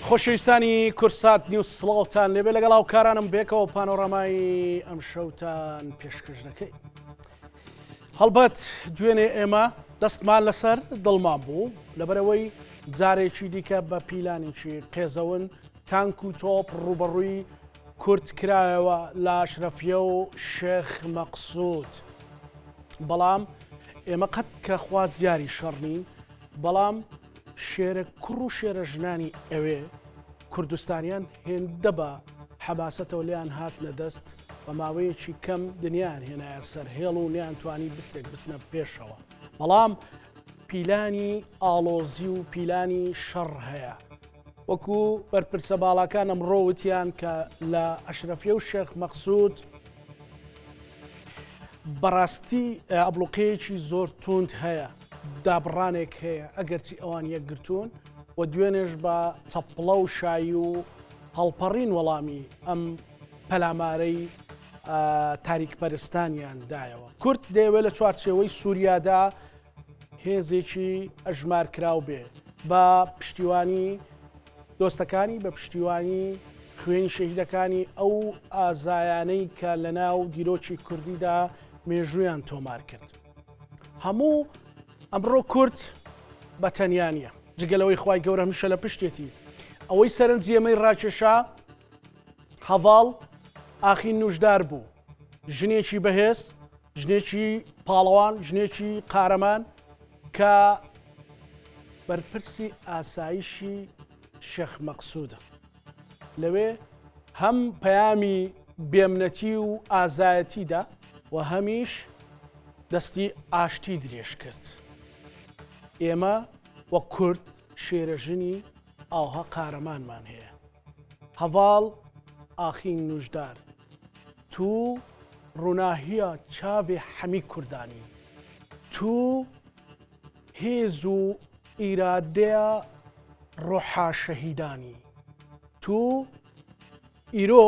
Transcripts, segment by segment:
خۆشەویستانی کوردسات نیوز سڵاوتان لێبێ لەگەڵ هاوکارانم بێکەوە پانۆرامای ئەم شەوتان پێشکەش دەکەین. هەڵبەت دوێنێ ئێمە دەستمان لەسەر دڵمان بوو لەبەرەوەی جارێکی دیکە بە پیلانێکی قێزەون تانک و تۆپ ڕوبەڕووی کورد کرایەوە لە ئەشرەفیە و شێخ مەقسود بەڵام ئێمە قەت کە خوازیاری شەڕ نین بەڵام شێرە کوڕ و شێرە ژنانی ئەوێ کوردستانیان هێندە بە حەماسەتەوە لێیان هاتنە دەست بە ماوەیەکی کەم دنیایان هێنایە سەر هێڵ و نیانتوانی بستێک بچنە پێشەوە بەڵام پیلانی ئاڵۆزی و پیلانی شەڕ هەیە وەکو بەرپرسە باڵاکان ئەمڕۆ وتیان کە لە ئەشرەفیە و شێخ مەقسود بەڕاستی ئابڵوقەیەکی زۆر توند هەیە دابڕانێک هەیە ئەگەرچی ئەوان یەکگرتوون و دوێنێش بە چەپڵە و شایی و هەڵپەڕین وەڵامی ئەم پەلامارەی تاریکپەرستانیان دایەوە. کورد دەیەوێت لە چوارچێوەی سووریادا هێزێکی ئەژمارکراو بێ بە پشتیوانی دۆستەکانی بە پشتیوانی خوێنی شەهیدەکانی ئەو ئازایانەی کە لە ناو دیرۆکی کوردیدا مێژوویان تۆمار کرد. هەموو ئەمڕۆ کورد بە تەنیا نییە جگە لەوەی خوای گەورە هەمیشە لە پشتێتی ئەوەی سەرنجی ئێمەی ڕاکێشا هەڤاڵ ئاخین نوژدار بوو ژنێکی بەهێز ژنێکی پاڵەوان ژنێکی قارەمان کە بەرپرسی ئاسایشی شێخ مەقسوودە لەوێ هەم پەیامی بێمنەتی و ئازایەتیدا و هەمیش دەستی ئاشتی درێژ کرد. ئێمە وەک کورد شێرەژنی ئاوها قارەمانمان هەیە. هەڤاڵ ئاخین نوژدار تو ڕوناهیا چاڤێ حەمی کوردانی. تو هێز و ئیرادەیا ڕۆحا شەهیدانی. تو ئیرۆ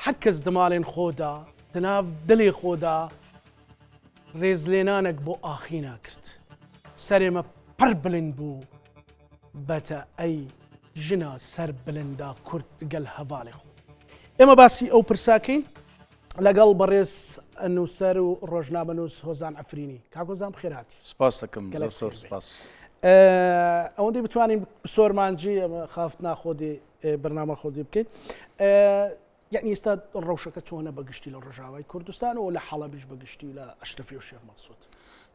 هەر کەس دە ماڵێن خۆدا، دە ناڤ دلێ خۆدا رێزلێنانەک بۆ ئاخینا کرد. سەرێ مە پڕ بلند بوو بەتە ئەی ژنا سەر بلندا کورد گەل هەڤاڵێ خۆ. ئێمە باسی ئەو پرساکەین لەگەڵ بەڕێز نووسەر و ڕۆژنامەنووس هۆزان عەفرینی. کاک هۆزان بخێرهاتی. سپاس دەکەم زۆر زۆر سپاس. ئەوەندەی بتوانین سۆرمانجی ئەمە خافت ناخۆدی بەرنامە خۆدی بکەین یعنی ئێستا ڕەوشەکە چۆنە بە گشتی لە ڕۆژاوای کوردستان و لە حەڵەبیش بە گشتی و لە ئەشرەفی و شێخ مەقسود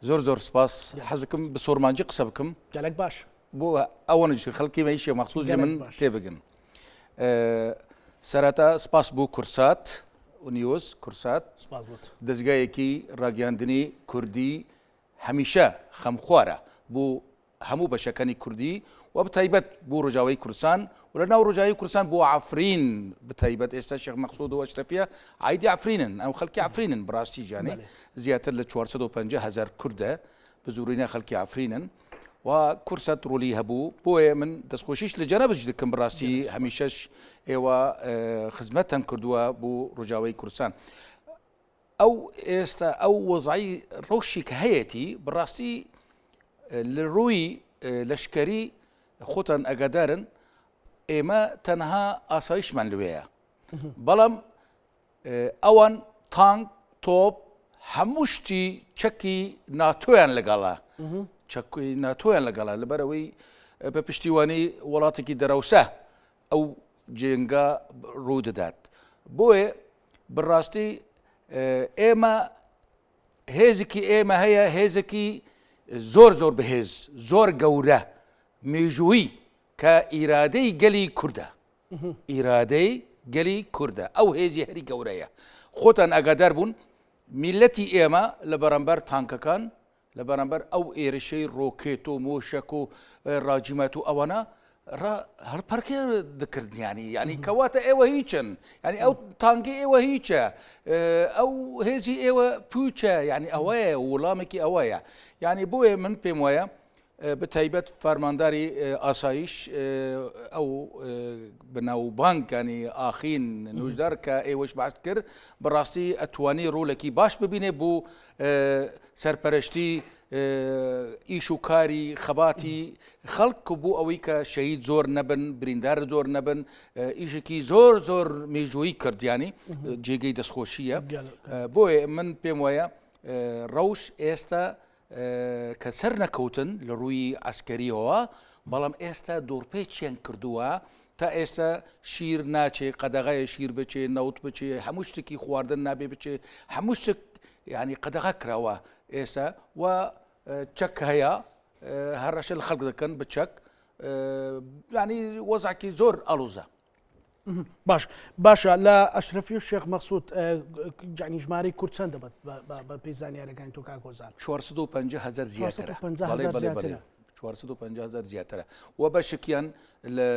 زۆر زۆر سپاس حەزکم بە سۆرمانجی قسە بکەم گەلک باش بۆ ئەوەنج خەڵکی مەی شێخ مەقسود لە من تێبگن سەرەتا سپاس بۆ کورسات و نیوز کورسات دەزگایەکی ڕاگەاندنی کوردی هەمیشە خەمخوارە بۆ هەموو بەشەکانی کوردی و بەتایبەت بۆ ڕۆژاوای کوردستان و لە ناو ڕۆژاوی کوردستان بۆ عەفرین بەتایبەت ئێستا شێخ مەقسود و ئەشرەفیە عایدی عەفرینن ئەو خەڵکی عەفرینن بەڕاستی جانێ زیاتر لە 450 هەزار کوردە بزورینە خەڵکی عەفرینن و کورسەت ڕۆلی هەبوو بۆیە من دەستخۆشیش لە جەنابش دەکەم بەڕاستی هەمیشەش ئێوە خزمەتتان کردووە بۆ ڕۆژاوای کوردستان ئەو ئێستا ئەو وەزعی ڕەوشی کە هەیەتی بەڕاستی لە ڕووی لەشکەری خۆتان ئەگادارن ئێمە تەنها ئاسایشمان لەوەیە بەڵام ئەوان تانک تۆپ هەموو شتی چەکی ناتۆیان لەگەڵە چەکی ناتۆیان لەگەڵە لەبەرەوەی بە پشتیوانی وڵاتێکی دەرەوسە ئەو جێنگا ڕوودەدات بۆیە بەڕاستی ئێمە هێزێکی ئێمە هەیە هێزێکی زۆر زۆر بەهێز زۆر گەورە مێژووی کە ئیرادەی گەلی کوردە ئیرادەی گەلی کوردە ئەو هێزی هەری گەورەیە خۆتان ئاگادار بوون میلەتی ئێمە لە بەرامبەر تانکەکان لە بەرامبەر ئەو ئێرشەی ڕۆکێت و مۆشەک و ڕاجیمات و ئەوانە هەڵپەرکێ دەکردیانی ینی کەواتە ئێوە هیچن ینی ئەو تانگی ئێوە هیچە ئەو هێزی ئێوە پوچە ینی ئەوەیە وڵامێکی ئەوەیە ینی بۆیە من پێم وایە بەتایبەت فەرمانداری ئاسایش ئەو بەناوبانگانی ئاخین نوژدار کە ئێوەش باست کرد بەڕاستی ئەتوانی ڕۆلێکی باش ببینێ بۆ سەرپەرشتی. ئیش و کاری خەباتی خەڵک بۆ ئەوەی کە شەهید زۆر نەبن بریندار زۆر نەبن ئیشێکی زۆر زۆر مێژوویی کردیانی جێگەی دەستخۆشیە بۆیە من پێم وایە ڕەوش ئێستا کە سەر نەکەوتن لە ڕووی عسکەریەوە بەڵام ئێستا دۆڕپێچیان کردووە تا ئێستا شیر ناچێ قەدەغەیە شیر بچێ نەوت بچێ هەموو شتێکی خواردن نابێ بچێ هەموو شتێک ینی قەدەغە کراوە ئێستا و چەک هەیە هەڕەشە لە خەڵک دەکەن بە چەک ینی وەزعکی زۆر ئاڵۆزە. باش باشە لە ئەشرەفی و شێخ مەقسود یعنی ژمارەی کورد چەندە بە پێی زانیارەکانی تۆ کاک هۆزان؟ 450 هەزار زیاترە 450 هەزار زیاترە و بەشێکیان لە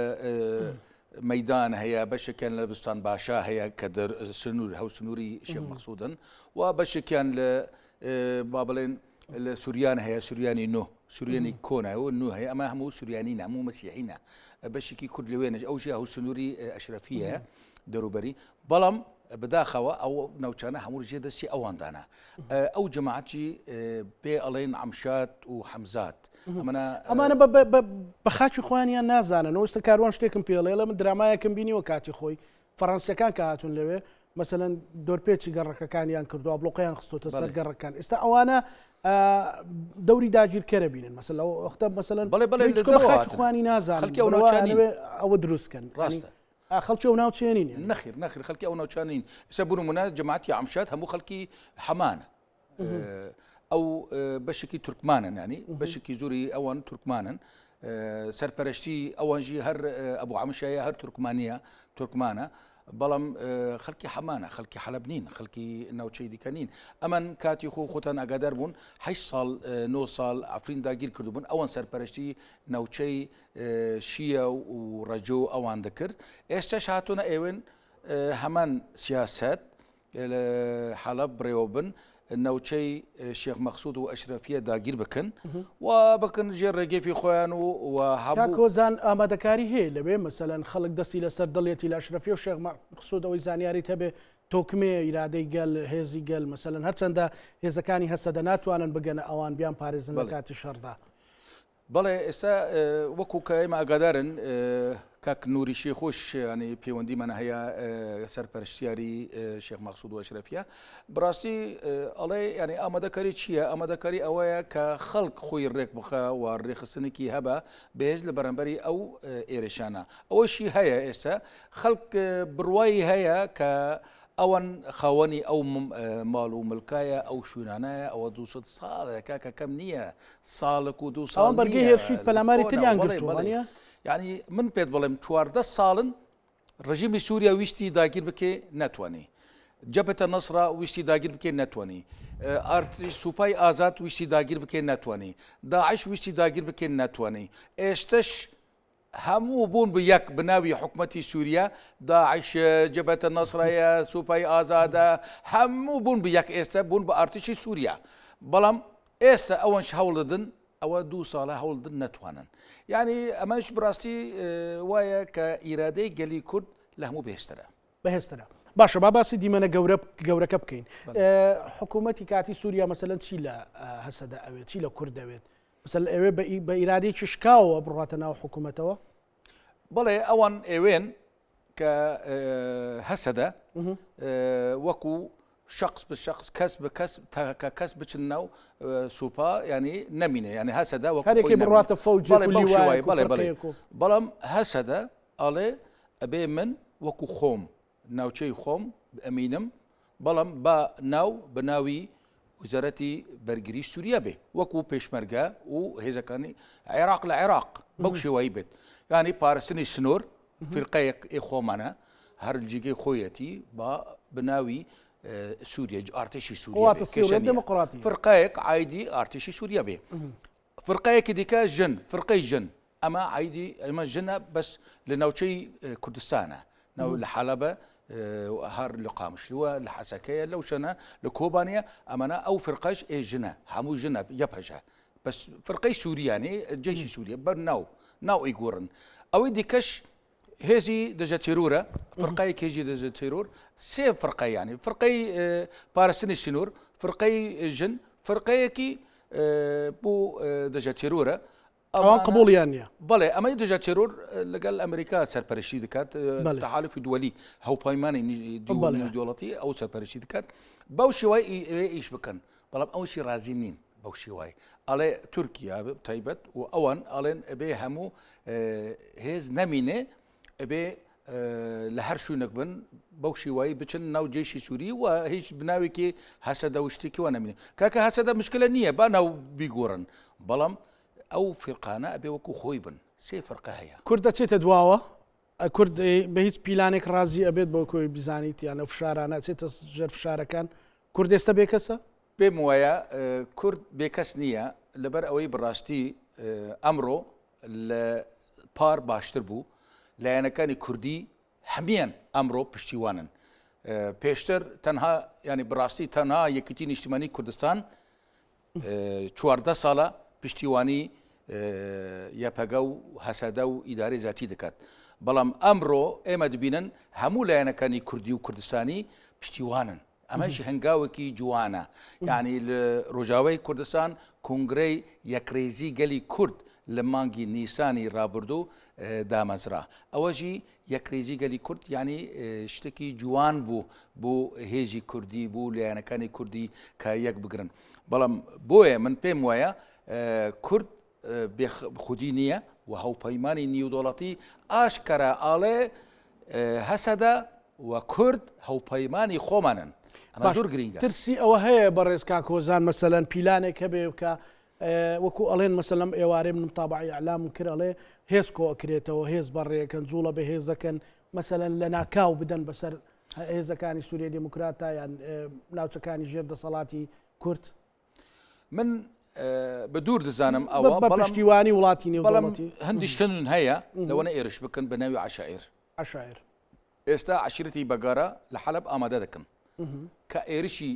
مەدان هەیە بەشێکیان لە بستان باشا هەیە کە سنوور هەو سنووری شێخ مەقسودن و بەشێکیان لە با بڵێن لە سوریان هەیە سوریانی نۆ سوریانی کۆنە و نو هەیە ئەمە هەموو سوریانی ناموو مەسیحینە بەشێکی کورد لەوێنەش ئەو ژیا و سنووری ئەشرەفیە دەروبەری بەڵام بەداخەوە ئەو ناوچانە هەموو ژێ دەستی ئەواندانە ئەو جەماعەتی پێ ئەڵێن عەمشات و حەمزات ئەمانە ئەمانە بە خاکی خۆیانیان نازانن ئەوستە کاروان شتێکم پێڵێ لە من درامایەکم بینیوە کاتی خۆی فەڕەنسیەکان کە هاتوون لەوێ مەسەلەن دۆرپێچی گەڕەکەکانیان کردو ئابڵۆقەیان خستۆتە سەر گەڕەکان ئێستا ئەوانە دەوری داگیرکەرە بینن مەسەل ئەو وەختە مەسەلەن بەڵێ بەڵێ خوانی نازان خەڵکی ئەو ناوچانەوێ ئەوە دروستکەن ڕاستە خەڵکی ئەو ناوچەیە نین نەخیر نەخیر خەڵکی ئەو ناوچانە نین ئێستا بۆ نمونە جەماعەتی عەمشات هەموو خەڵکی حەمانە ئەو بەشێکی تورکمانن ینی بەشێکی زۆری ئەوان تورکمانن سەرپەرشتی ئەوانژی هەر ئەبوو عمشایە هەر تورکمانە تورکمانە بەڵام خەڵکی حەمانە خەڵکی حەلب نین خەڵکی ناوچەی دیکە نین ئەمن کاتی خۆ خۆتان ئاگادار بوون ه ساڵ 9 ساڵ ئەفرین داگیر کردبوون ئەوان سەرپەرشتی ناوچەی شیە و ڕەجۆ ئەوان دەکرد ئێستاش هاتوونە ئێوێن هەمان سیاست لە حەلەب بڕێوەبن ناوچەی شێخ مەقسود و ئەشرەفیە داگیر بکەن و بکەن ژێر ڕێگەفی خۆیان و و هەموو کۆزان ئامادەکاری هەیە لەوێ مەسەلەن خەڵک دەستی لەسەر دڵیەتی لە ئەشرەفیە و شێخ مەقسود ئەوەی زانیاریت هەبێ تۆکمێ ئیرادەی گەل هێزی گەل مەسەلەن هەرچەندە هێزەکانی هەسەدە ناتوانن بگەنە ئەوان بیان پارێزن لە کاتی شەڕدا. بەڵێ ئێستا وەکو کە ئێمە ئاگادارن کاک نوری شێخۆش ینی پەیوەندیمان هەیە سەرپەرشتیاری شێخ مەقسود و ئەشرەفیە بڕاستی ئەڵێ ینی ئامادەکاری چییە ئامادەکاری ئەوەیە کە خەڵک خۆی ڕێک بخە و ڕێخستنێکی هەبە بەهێز لە بەرامبەری ئەو ئێرشانە ئەوەشی هەیە ئێستا خەڵک بڕوایی هەیە کە ئەوان خاوەنی ئەو ماڵ و ملکایە ئەو شوێنانایە ئەوە 200 ساڵە کاکە کەم نییە ساڵک و دوو ساڵ بەرگەی هێرشی پەلاماری تریان گرتووە یعنی من پێت بڵێم 14 ساڵن ڕژیمی سووریا ویستی داگیر بکێ نەتوانی جەبەتە نەسرا ویستی داگیر بکێ نەتوانی ئارتی سوپای ئازاد ویستی داگیر بکێ نەتوانی داعش ویستی داگیر بکێ نەتوانی ئێستش هەموو بوون بە یەک بە ناوی حکومەتی سووریا، داعش، جەبهەتە نەسرەیە، سوپای ئازادە، هەموو بوون بە یەک ئێستا بوون بە ئارتشی سووریا. بەڵام ئێستا ئەوەنش هەوڵ دەدن ئەوە دوو ساڵە هەوڵ دەدن نەتوانن. یعنی ئەمەش بڕاستی وایە کە ئیرادەی گەلی کورد لە هەموو بەهێزترە. بەهێزترە. باشە با باسی دیمەنە گەورە گەورەکە بکەین. حکوومەتی کاتی سووریا مەسەلەن چی لە هەسەدە ئەوێت چی لە کورد دەوێت؟ مەسەلەن ئەوێ بە ئیرادەیەکی شکاوەوە بڕواتە ناو حکوومەتەوە؟ بەڵێ ئەوان ئێوێن کە هەسەدە وەکو شخص بە شخص کەس بە کەس تاکە کەس بچن ناو سوپا ینی نەمینێ ینی هەسەدە وەک هەرێکی بڕاتە فەوج بەڵێ بەڵێ بەڵام هەسەدە ئەڵێ ئەبێ من وەکو خۆم ناوچەی خۆم ئەمینم بەڵام با ناو بە ناوی وزارەتی بەرگری سووریا بێ وەکو پێشمەرگە و هێزەکانی عێراق لە عێراق بەو شێوایی بێت ینی پارستنی سنوور فرقەیەک ئێ خۆمانە هەر جێگەی خۆیەتی با بناوی سووریا ئارتشی سووریا دموکراتی فرقەیەک ئایدی ئارتشی سووریا بێ فرقەیەکی دیکە ژن فرقەی ژن ئەمە عیدی ئەمە ژنە بەس لە ناوچەی کوردستانە ناو لە حەلەبە هەر لە قامشلووە لە حەسەکەیە لەو شەنە لە کۆبانیە ئەمەە ئەو فرقەش ئێ ژنە هەموو ژنە یەپەژە بەس فرقەی سووریانێ جەیشی سووریە بەر ناو ناو ئەیگۆڕن ئەوەی دیکەش هێزی دژە تیرۆرە فرقەیەک هێزی دژە تیرۆر سێ فرقە یانی فرقەی پارستنی سنوور فرقەی ژن فرقەیەکی بۆ دژە تێرۆرە ئەوان قبوڵیان نییە. بەڵێ ئەمەی دژە تێرۆر لەگەڵ ئەمریکا سەرپەرشتی دەکات تەحالفی دووەلی هەوپەیمانی دەوڵەتی ئەو سەرپەرشتی دەکات بەو شێوای ئیش بکەن بەڵام ئەوشی ڕازی نین بەو شێوای ئەڵێ تورکیا تایبەت و ئەوان ئەڵێن ئەبێ هەموو هێز نەمینێ ئەبێ لە هەر شوێنێک بن بەو شێوایی بچن ناو جێشی سووری و هیچ بناوێکی هەسەدە و شتێکی وە نەمینێ کاکە هەسەدە مشکلە نییە با ناو بیگۆڕن بەڵام ئەو فیرقانە ئەبێ وەکو خۆی بن سێ فرقە هەیە. کورد دەچێتە دواوە؟ کورد بە هیچ پیلانێک ڕازی ئەبێت بۆ کۆی بزانیت یان ئەو فشارانە ئەچێتە ژێر فشارەکان کورد ئێستا بێکەسە؟ پێم وایە کورد بێکەس نییە لەبەر ئەوەی بەڕاستی ئەمڕۆ لە پار باشتر بوو لایەنەکانی کوردی هەمیان ئەمڕۆ پشتیوانن پێشتر تەنها ینی بڕاستی تەنها یەکیتی نیشتیمانی کوردستان 14 ساڵە پشتیوانی یەپەگە و هەسەدە و ئیدارەی زیاتی دەکات بەڵام ئەمڕۆ ئێمە دەبینن هەموو لایەنەکانی کوردی و کوردستانی پشتیوانن ئەمەش هەنگاوێکی جوانە یعنی لە ڕۆژاوای کوردستان کۆنگرەی یەکڕیزی گەلی کورد لە مانگی نیسانی ڕابردوو دامەزرا ئەوەژی یەکڕیزی گەلی کورد یعنی شتێکی جوان بوو بۆ هێزی کوردی بوو لایەنەکانی کوردی کە یەک بگرن بەڵام بۆیە من پێم وایە کورد بێ خودی نییە و هەوپەیمانی نیودۆڵەتی ئاشکەرا ئاڵێ هەسەدە و کورد هەوپەیمانی خۆمانن ئەمە زۆر گرینگە. ترسی ئەوە هەیە بەڕێز کاک هۆزان مەسەلەن پیلانێک هەبێ کە وەکو ئەڵێن مەسەلەن ئێوارێ من متابعی ئیعلامم کرد ئەڵێ هێز کۆ ئەکرێتەوە هێز بەڕێکەن جوڵە بە هێزەکەن مەسەلەن لە ناکاو بدەن بەسەر هێزەکانی سووریە دێموکراتا یان ناوچەکانی ژێر دەسەڵاتی کورد. من بە دوور دەزانم ئەوە بە پشتیوانی وڵاتی نێودەوڵەتی هەندی شتن هەیە لەوەنە ئێرش بکەن بە ناوی عشایر عشایر ئێستا عشیرەتی بەگارە لە حەلب ئامادە دەکەن کە ئێرشی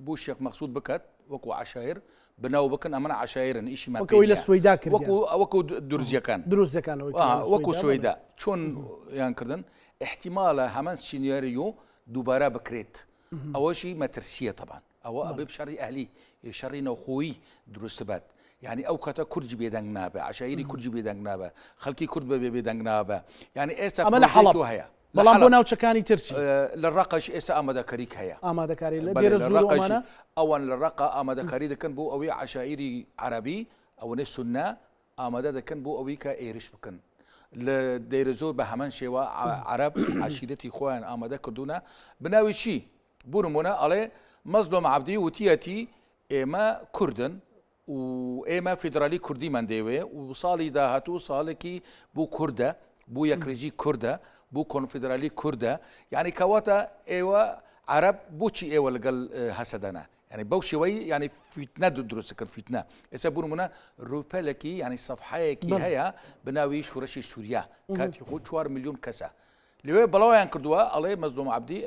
بۆ شێخ مەقسود بکات وەکو عشایر بناو بکەن ئەمە عشایرن ئیشی ما لە سویدا کرد وەکو وەکو دورزیەکان دروزەکان وەکو سویدا چۆن یان کردن احتیمالە هەمان سینیاریۆ دووبارە بکرێت ئەوەشی مەترسیە تەبان ئەوە ئەبێ شەڕی ئەهلی شەڕی نەوخۆیی دروست بات یعنی ئەو کاتە کوردی بێدەنگ نابێ عشایری کوردی بێدەنگ نابێ خەڵکی کورد بەبێ بێدەنگ نابێ یعنی ئێستا ئەمە لە حەڵەب هەیە بەڵام بۆ ناوچەکانی ترسی لە ڕقش ئێستا ئامادەکاریک هەیە ئامادەکاری لە ڕقش ئەوان لە ڕقا ئامادەکاری دەکەن بۆ ئەوەی عشایری عربی ئەوەنەی سنە ئامادە دەکەن بۆ ئەوەی کە ئێرش بکەن لە دەیرەزۆر بە هەمان شێوە عرب عشیرەتی خۆیان ئامادە کردوونە بناوی چی بۆ نموونە ئەڵێ مەزلۆم عەبدی وتیەتی ئێمە کوردن و ئێمە فیدرالی کوردیمان دەیەوێ و ساڵی داهاتوو ساڵێکی بۆ کوردە بۆ یەکڕیزی کوردە بۆ کۆنفیدرالی کوردە یعنی کەواتە ئێوە عەرەب بۆچی ئێوە لەگەڵ هەسەدەنە یعنی بەو شێوەی یعنی فیتنە دروست کرد فیتنە ئێستا بۆ نمونە ڕووپەلێکی یعنی سەفحەیەکی هەیە بەناوی شورەشی سووریا کاتی خۆ 4 میلیۆن کەسە لەوێ بڵاویان کردووە ئەڵێ مەزلوم عەبدی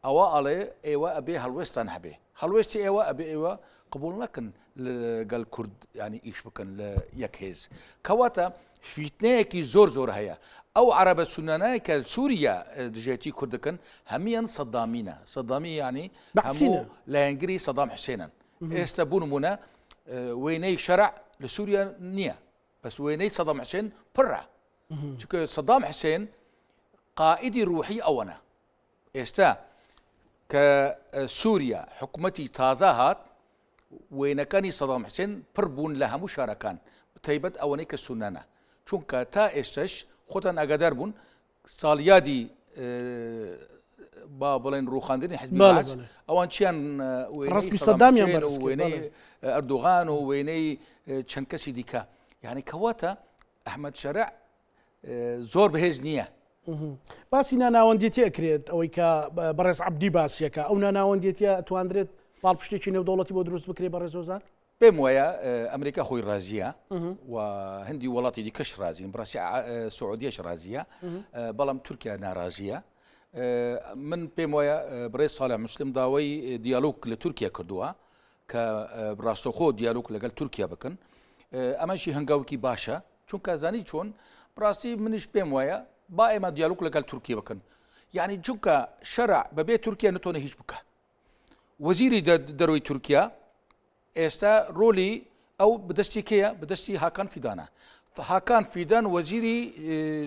ئەوە ئەڵێ ئێوە ئەبێ هەڵوێستان هەبێ هەڵوێستی ئێوە ئەبێ ئێوە قبول نەکەن لەگەڵ کورد ینی ئیش بکەن لە یەک هێز کەواتە فیتنەیەکی زۆر زۆر هەیە ئەو عربە سونانای کە سووریا دژێتی کورد دەکەن هەمیان سەدامینە سەدامی ینی هەموو لایەنگری سەدام حوسێنن ئێستا بوو نمونە وێنەی شەرع لە سووریا نییە بەس وێنەی سەدام حوسێن پڕە چونکە سەدام حوسێن قائیدی ڕوحی ئەوەنە ئێستا کە سووریا حکوومەتی تازە هات وێنەکانی سەدام حسێن پڕ بوون لە هەموو شارەکان تایبەت ئەوەنەی کە سوننەنە چونکە تا ئێستش خۆتان ئاگادار بوون ساڵیادی با بڵێن ڕوخاندنی حزبی بەعس ئەوان چیان ڕسمی سەدامیان وێنەی ئەردۆغان و وێنەی چەند کەسی دیکە یعنی کەواتە ئەحمد شەرع زۆر بەهێز نییە. باسی ناناوەندێتی ئەکرێت ئەوەی کە بەڕێز عەبدی باسیەکە ئەو ناناوەندێتیە ئەتواندرێت پاڵپشتێکی نێودەوڵەتی بۆ دروست بکرێت بەڕێز هۆزان؟ پێم وایە ئەمریکا خۆی ڕازیە و هەندی وڵاتی دیکەش ڕازین بڕاستی سعودیەش ڕازیە بەڵام تورکیا ناڕازیە من پێم وایە بڕێز ساڵح مسلم داوای دیالۆگ لە تورکیا کردووە کە ڕاستەخۆ دیالۆگ لەگەڵ تورکیا بکەن ئەمەشی هەنگاوکی باشە چونکە زانی چۆن بڕاستی منیش پێم وایە با ئێمە دیالۆگ لەگەڵ تورکیا بکەن یعنی چونکە شەرع بەبێ تورکیا نتۆنە هیچ بکە وەزیری دەرەوەی تورکیا ئێستا ڕۆلی ئەو بەدەستی کێیە؟ بەدەستی هاکان فیدانە. هاکان فیدان وەزیری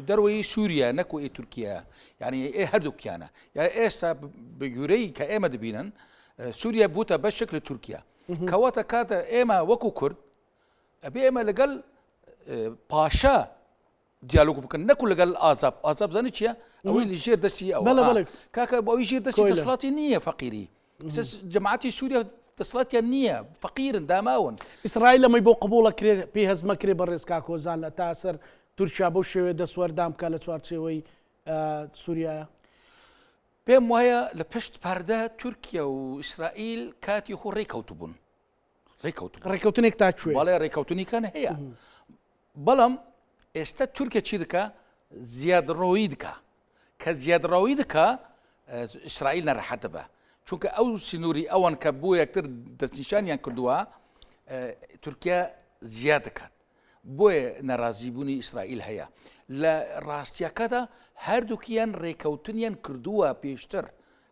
دەروەی سووریا نەکو ئێ تورکیا یعنی ئێ هەردووکیانە یا ئێستا بەگورەی کە ئێمە دەبینن سووریا بووتە بەشێک لە تورکیا کەواتە کاتە ئێمە وەکو کورد ئەبێ ئێمە لەگەڵ پاشا دیالۆگ بکەن نەکو لەگەڵ ئازاب ئازاب زانی چییە ئەوەی لە ژێر دەستی ئەو کاکە ئەوی ژێر دەستی دەسەڵاتی نییە فەقیری جەماعەتی سووریا دەسەڵاتیان نییە فەقیرن داماون ئیسرائیل لەمەی بۆ قبوڵە کرێ پێی هەزمە کرێ بە ڕێز کاکۆزان لە تا سەر تورکیا بەو شێوێ دەسوەردان بکە لە چوارچێوەی سووریایە پێم وایە لە پشت پەردە تورکیا و ئیسرائیل کاتی خۆ ڕێکەوتبوون ڕێکەوتبوون ڕێکەوتنێک تا کوێ بەڵێ ڕێکەوتنیکان هەیە بەڵام ئێستا تورکیا چی دکا زیادڕۆیی دکا کە زیادڕەوی دکا ئیسرائیل نەرەحەت دەبە چونکە ئەو سنووری ئەوان کە بۆ یەکتر دەستنیشانیان کردووە تورکیا زیاد دەکات بۆیە نەرازیبوونی ئیسرائیل هەیە لە ڕاستیەکەدا هەردووکیان ڕێکەوتنیان کردووە پێشتر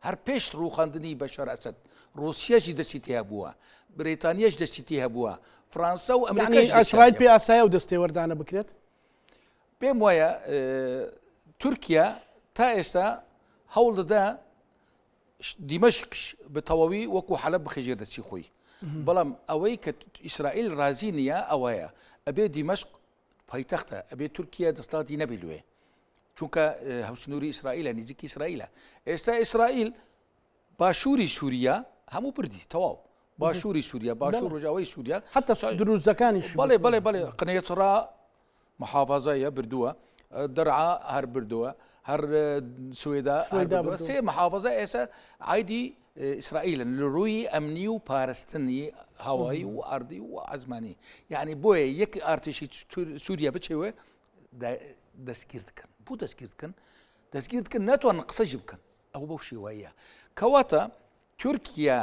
هەر پێش ڕووخاندنی بەشار ئەسەد ڕووسیەشی دەستی تێیا بووە، بریتانیاش دەستی تێ هەبووە، فڕانسە و ئەمریکاش یانی ئیسرائیل پێ ئاسایە ئەو دەستێوەردانە بکرێت؟ پێم وایە تورکیا تا ئێستا هەوڵ دەدا دیمەشقش بە تەواوی وەکو حەلەب بخە ژێر دەستی خۆی بەڵام ئەوەی کە ئیسرائیل ڕازی نییە ئەوەیە ئەبێ دیمەشق پایتەختە ئەبێ تورکیا دەسەڵاتی نەبێ لێ چونکە هەوسنووری ئیسرائیلە نزیکی ئیسرائیلە ئێستا ئیسرائیل باشووری سووریا هەموو بردی تەواو باشووری سووریا باشوور ڕژاوی سووریا حتا دروزەکانیش بەڵێ بەڵێ بەڵێ قنێتڕا محافظەیە بردووە دەرعا هەر بردووە هەر سوێدا سێ محافظە ئێستا عیدی ئیسرائیلن لە ڕووی ئەمنی و پارستنی هەوایی و ئاردی و ئازمانی یعنی بۆیە یەک ئارتشی سووریا بچێوێ دەستگیر دکەن بۆ دەستگیر دکەن دەستگیر دکەن ناتوانن قسەژی بکەن ئەو بەو شێوەیە کەواتە تورکیا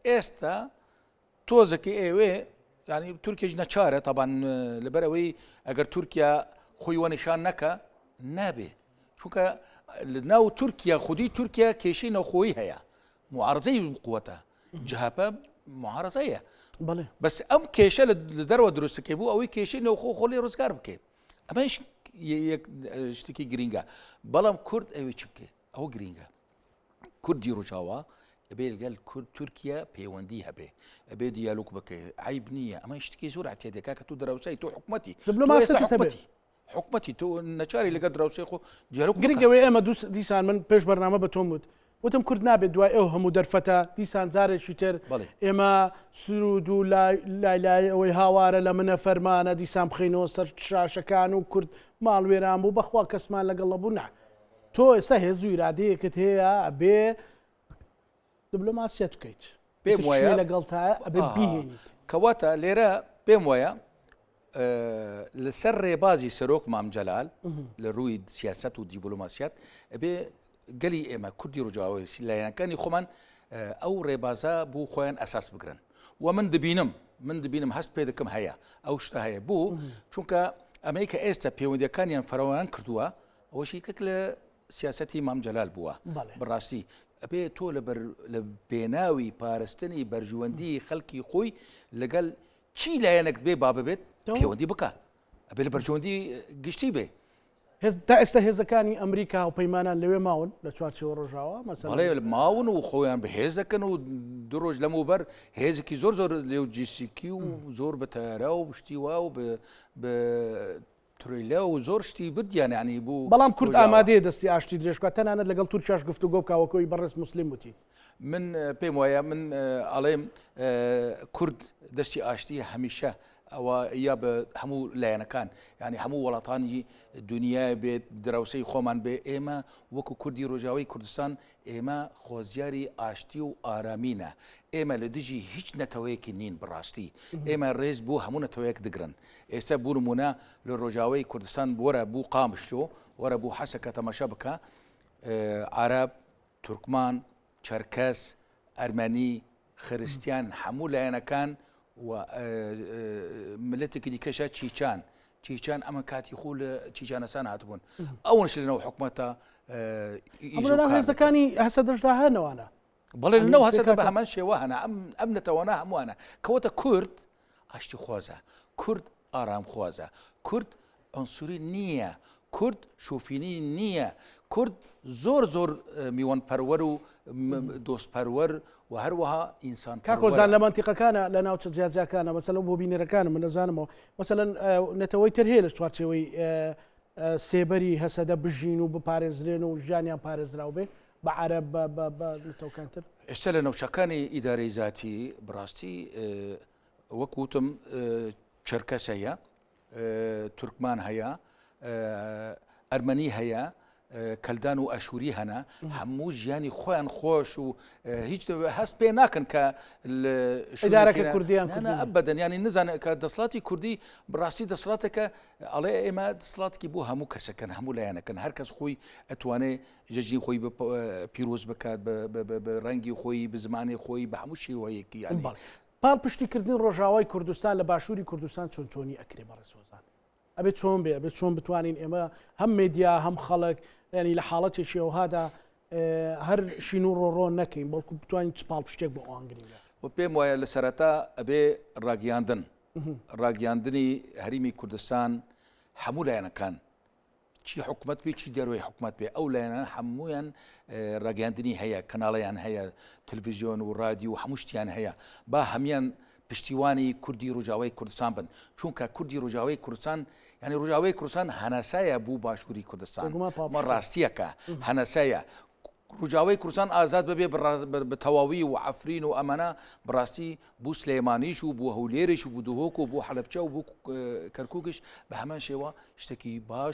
ئێستا تۆزەکە ئێوێ ینی تورکیش نەچارە تابان لەبەرەوەی ئەگەر تورکیا خۆی وە نیشان نەکە نابێ چونکە لە ناو تورکیا خودی تورکیا کێشەی ناوخۆی هەیە معارزەی قوتە جهپە معارزەیە بەس ئەم کێشە لە دەرەوە دروستەکەی بوو ئەوەی کێشەی ناوخۆ خۆ لێ ڕزگار بکەیت ئەمەش شتێکی گرینگە بەڵام کورد ئەوی چ بکەێت ئەوە گرینگە کوردی ڕژاوا ئەبێ لەگەل کورد تورکیا پەیوەندی هەبێ ئەبێ دیالوگ بکەێ عیب نییە ئەمە شتێکی زۆر عتێدەکە کە تو دەراوسای تۆ حکوومەتی دبلۆماسەتی حکومەتی تۆ نەچاری لەگەڵ دراوسێ خۆ دیالۆگ بکە. گرنگ ئەوەیە ئێمە دوو دیسان من پێش بەرنامە بە تۆم وت وتم کورد نابێت دوای ئەو هەموو دەرفەتە دیسان جارێکی تر ئێمە سرود و لای لای ئەوەی هاوارە لە منە فەرمانە دیسان بخەینەوە سەر شاشەکان و کورد ماڵ وێران بوو بەخوا کەسمان لەگەڵ نەبوو نا تۆ ئێستا هێز و ئیرادەیەکت هەیە ئەبێ دبلۆماسیەت بکەیت پێم وایە لەگەڵتایە ئەبێ بیهێنیت. کەواتە لێرە پێم وایە لەسەر ڕێبازی سەرۆک مام جەلال لە ڕووی سیاست و دیبلۆماسیات ئەبێ گەلی ئێمە کوردی ڕجاوی لایەنەکانی خۆمان ئەو ڕێبازە بۆ خۆیان ئەساس بگرن و من دەبینم من دەبینم هەست پێ دەکەم هەیە ئەو شتە هەیە بوو چونکە ئەمەی کە ئێستا پەیوەندەکانیان فراوان کردووە ئەوەشی کەک لە سیاسەتی مام جەلال بووە بەڕاستی ئەبێ تۆ لە پێناوی پارستنی بەرژوەندی خەلکی خۆی لەگەل چی لایەنێک بێ با ببێت پەیوەندی بکە ئەبێ لە بەرژەوەندی گشتی بێ. تا ئێستا هێزەکانی ئەمریکا و پەیمانان لەوێ ماون لە چوارچێوە ڕۆژاوا مەسەلەن؟ بەڵێ ماون و خۆیان بەهێز دەکەن و دوو ڕۆژ لەمەوبەر هێزێکی زۆر زۆر لۆجیستیکی و زۆر بە تەیارە و شتی وا و بە ترۆیلە و زۆر شتی بردیان یانی بوو بەڵام کورد ئامادەیە دەستی ئاشتی درێژ بکات تەنانەت لەگەڵ تورکیاش گفتوگۆ بکات وەک ئەوەی بەڕێز موسلیم وتی. من پێم وایە من ئەڵێم کورد دەستی ئاشتی هەمیشە ئەوە یا بە هەموو لایەنەکان یعنی هەموو وڵاتانی دنیای بێت دراوسەی خۆمان بێ ئێمە وەکو کوردی ڕۆژاوی کوردستان ئێمە خۆزیاری ئاشتی و ئارامینە ئێمە لە دژی هیچ نەتەوەیەکی نین بڕاستی ئێمە ڕێز بۆ هەموو نەتەوەیەک دەگرن ئێستا بو نمونە لە ڕۆژاوای کوردستان وەرە بو قامشلۆ وەرە بو حەسەکە تەماشا بکە عرب تورکمان چەرکەس ئەرمەنی خرستیان هەموو لایەنەکان و ملەتێکی دیکەشە چیچان چیچان ئەمە کاتی خۆ لە چیچانەسان هاتبوون ئەوەش لەناو حکومەتە هێزەکانی هەسەدەشدا هەنەوانە بەڵێ لەناو هەسەدە بە هەمان شێوە هەنا ئەم ئەم نەتەوانە هەمووانە کەوتە کورد. ئاشتیخوازە، کورد ئارامخوازە، کورد عونسوری نییە، کورد شوفینی نییە، کورد زۆر زۆر میوانپەروەر و دۆستپەروەر و هەروەها ئینسان کاک هۆزان لە مەنتیقەکانە لە ناوچە جیاجیاکانە مەسەلەن بۆ بینەرەکانم من دەزانمەوە مەسەلەن نەتەوەی تر هەیە لە چوارچێوەی سێبەری هەسەدە بژین و بپارێزرێن و ژیانیان پارێزراو بێ بە عەرەب بە نەتەوەکان تر؟ ئێستا لە ناوچەکانی ئیدارەی زاتی بڕاستی وەک وتم چەرکەس هەیە، تورکمان هەیە، ئەرمەنی هەیە، کەلدان و ئەشووری هەنە، هەموو ژیانی خۆیان خۆش و هیچ هەست پێ ناکەن کە ئیدارەکە کوردیان ئەبەدەن ینی نزانێت کە دەسەڵاتی کوردی بڕاستی دەسەڵاتێکە ئەڵێ ئێمە دەسەڵاتێکی بۆ هەموو کەسەکەن هەموو لایەنەکەن هەر کەس خۆی ئەتوانێ جەژنی خۆی پیرۆز بکات بە ڕەنگی خۆی بە زمانی خۆی بە هەموو شێوەیەکی یانی. پاڵپشتی کردنی ڕۆژاوای کوردستان لە باشووری کوردستان چۆن چۆنی ئەکرێ بەڕێز هۆزان؟ ئەبێ چۆن بێ؟ ئەبێ چۆن بتوانین ئێمە هەم مێدیا هەم خەڵک یانی لە حاڵەتێکی ئەوهادا هەر شین و ڕۆڕۆ نەکەین بەڵکو بتوانین چ پاڵپشتێک بۆ ئەوان گرنگە؟ و پێم وایە لە سەرەتا ئەبێ ڕاگەیاندن ڕاگەیاندنی هەریمی کوردستان هەموو لایەنەکان چی حکومەت بێ چی دەرەوەی حکومەت بێ ئەو لایەنانە هەموویان ڕاگەیاندنی هەیە کەناڵیان هەیە تلویزیۆن و رادیو و هەموو شتیان هەیە با هەمان پشتیوانی کوردی ڕژاوای کوردستان بن چونکە کوردی ڕژاوای کوردستان ینی ڕژاوای کوردستان هەناسایە بوو باشووری کوردستان مە ڕاستیەکە هەناسایە ڕژاوای کوردستان ئازاد ببێ بە تەواوی و عفرین و ئەمانە بڕاستی بوو سلێمانیش و بوو هەولێریش و بوو دهۆک و بوو حەلەبچە و بوو کەرکووکیش بە هەمان شێوە شتێکی باش.